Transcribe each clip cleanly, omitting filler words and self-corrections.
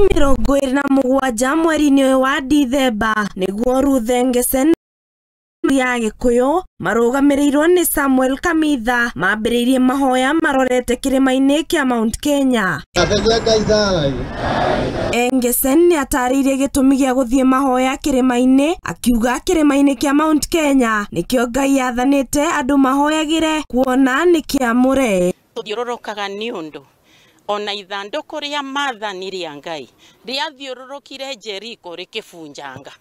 27 mweri-inĩ ũyũ wa Dithemba nĩguo Ruth Ngecen ya Gĩkũyũ marũgamĩrĩirwo nĩ Samuel Kamitha mambĩrĩirie mahoya marorete kĩrĩma-inĩ kĩa Mount Kenya. Engesen nĩ atarĩirie gĩtũmi gĩa gũthiĩ mahoya kĩrĩma-inĩ, akiuga kĩrĩma-inĩ kĩa Mount Kenya nĩkĩo Ngai athanĩte andũ mahoyagĩre kuona nĩ kĩamũre. Tũthiũrũrũkaga nĩ ũndũ ona ithandũkũ rĩa maathani rĩa Ngai rĩathiũrũrũkire Jeriko rĩkĩbunjanga.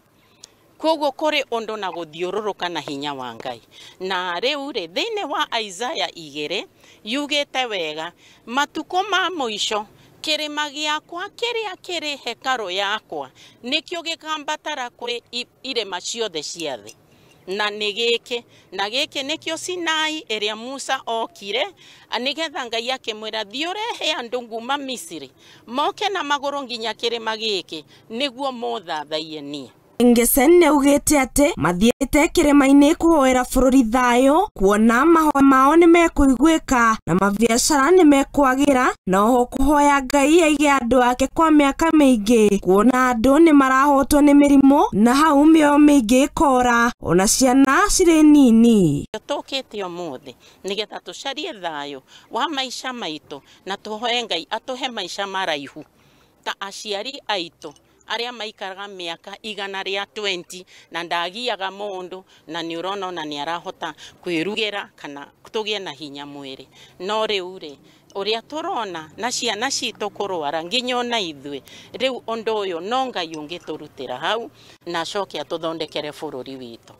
Koguo kũrĩ ũndũ na gũthiũrũrũka na hinya wa Ngai. Na rĩu rĩ, thĩinĩ wa Isaiah 2 yugĩte wega, matukũ ma mũico kĩrĩma gĩakwa kĩrĩa kĩrĩ hekarũ yakwa nĩkĩo gĩkambatara kũrĩ irĩma ciothe cia thĩ. Na nĩ gĩkĩ, na gĩkĩ nĩkĩo Sinai ĩrĩa Musa okire nĩgetha Ngai akĩmwĩra thiĩ ũrehe andũ nguma Misiri moke na magũrũ nginya kĩrĩma gĩkĩ nĩguo mũthathaiye niĩ. Ngecen nĩ augĩte atĩ mathiĩte kĩrĩma-inĩ kũhoera bũrũri thayũ kuona mahoya mao nĩ mekũiguĩka na mabiacara nĩ mekwagĩra, na oho kũhoya Ngai aige andũ ake kwa mĩaka mĩingĩ kuona andũ nĩ marahotwo nĩ mĩrimũ na hau mĩoyo mĩingĩ ĩkora ona ciana cirĩ nini. Tũkĩte ũmũthĩ nĩgetha tũcarie thayũ wa maica maitũ na tũhoe Ngai atũhe maica maraihu ta aciari aitũ arĩa maikaraga mĩaka 120 na ndagiaga mũndũ na nĩ ũrona ona nĩ arahota kwĩrugĩra kana tũgĩe na hinya mwĩrĩ. No rĩu rĩ, ũrĩa tũrona na ciana citũ kũrwara nginya ona ithuĩ, rĩu ũndũ ũyũ no Ngai ũngĩtũrutĩra hau na acoke atũthondekere bũrũri witũ.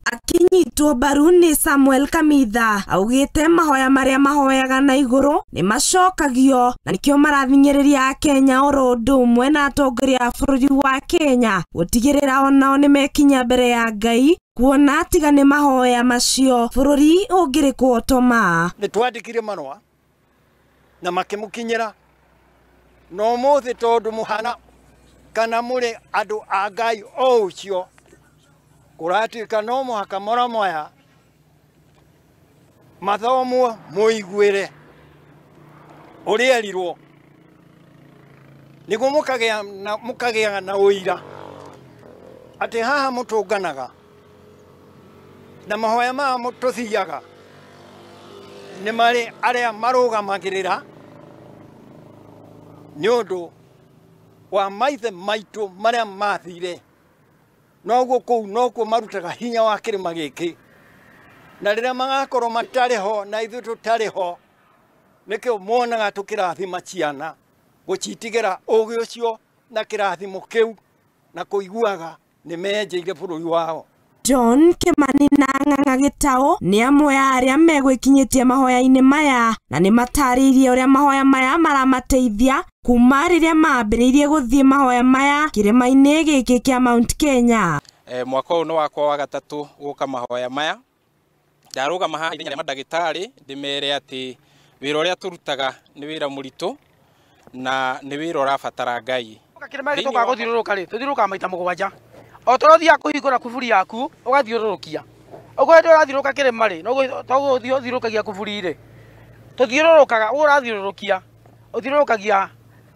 Akinyitwo mbaru nĩ Samuel Kamitha augĩte mahoya marĩa mahoyaga na igũrũ nĩ macokagio na nĩkĩo marathinyĩrĩria Akenya oro ũndũ ũmwe na atongoria a bũrũri wa Kenya gũtigĩrĩra onao nĩ mekinya mbere ya Ngai kuona tiga nĩ mahoya macio bũrũri ũngĩrĩ kũhotoma. Nĩ twandĩkire marũa na makĩmũkinyĩra na ũmũthĩ tondũ mũhana kana mũrĩ andũ a Ngai o ũcio kũratuĩka no mũhaka mora maya mathomwo mũiguĩre ũrĩa erirwo nĩguo mũkagĩa na ũira atĩ haha mũtũnganaga na mahoya maya tũthiaga nĩ marĩ arĩa marũgamagĩrĩra nĩ ũndũ wa maithe maitũ marĩa mathire. Noguo kũu nokuo marutaga hinya wa kĩrĩma gĩkĩ na rĩrĩa magakorwo matarĩ ho na ithuĩ tũtarĩ ho nĩkĩo muonaga tũkĩrathima ciana gũcitigĩra ũgĩ ũcio na kĩrathimo kĩu na kũiguaga nĩ menjeire bũrũri wao. John Kimani na Ng'ang'a Gĩtaũ nĩ amwe a arĩa megwĩkinyĩtie mahoya-inĩ maya na nĩ matarĩirie ũrĩa mahoya maya maramateithia kuma rĩrĩa mambĩrĩirie gũthiĩ mahoya maya kĩrĩma-inĩ gĩkĩ kĩa Mount Kenya. Mwaka ũyũ nĩ wakwa wa gatatũ gũka mahoya maya. Ndarũgama haha ithenya rĩa mandagĩtarĩ ndĩmere atĩ wĩra ũrĩa tũrutaga nĩ wĩra mũritũ na nĩ wĩra ũrabatara Ngai. Kĩrĩma gĩkĩ tũkaga gũthiũrũrũka rĩ, tũthiũrũrũkaga maita 7. O ta ũrĩa ũthiaga kũhingũra kuburi yaku ũgathiũrũrũkia ũguo hĩndĩ ĩrĩa ũrathiũrũrũka kĩrĩma rĩ, noguo ũthiũrũrũkagia kuburi rĩ, tũthiũrũrũkaga ũguo ũrathiũrũrũkia ũthiũrũrũkagia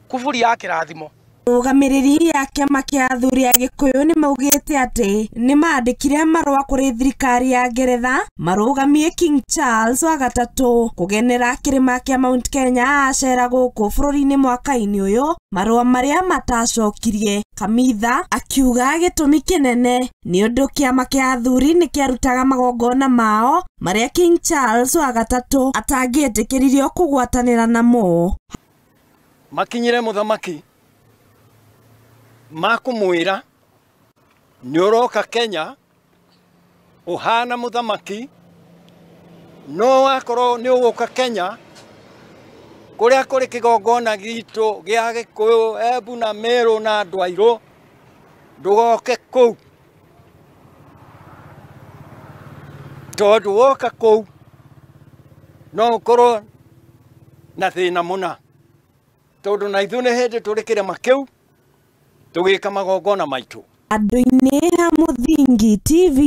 kuburi ya kĩrathimo. Arũgamĩrĩri a kĩama kĩa athuri a Gĩkũyũ nĩ maugĩte atĩ nĩ mandĩkire marũa kũrĩ thirikari ya Ngeretha marũgamie King Charles wa gatatũ kũgenera kĩrĩma kĩa Mount Kenya acera gũkũ bũrũri-inĩ mwaka-inĩ ũyũ, marũa marĩa matacokirie. Kamitha akiuga gĩtũmi kĩnene nĩ ũndũ kĩama kĩa athuri nĩ kĩarutaga magongona mao marĩa King Charles wa gatatũ atangĩetĩkĩririo kũgwatanĩra namo. Makinyire mũthamaki makũmwĩra nĩ ũroka Kenya ũhana mũthamaki no wakorwo nĩ ũgũka Kenya kũrĩa kũrĩ kĩgongona gitũ gĩa Gĩkũyũ, Embu na Meru na andũ airũ ndũgoke kũu tondũ woka kũu no ũkorwo na thĩna mũna tondũ na ithuĩ nĩ hĩndĩ tũrĩ kĩrĩma kĩu tũgĩka magongona maitũ. Andũ-inĩ a Mũthingi TV,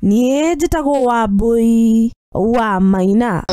niĩ njĩtagwo Wambui wa Maina.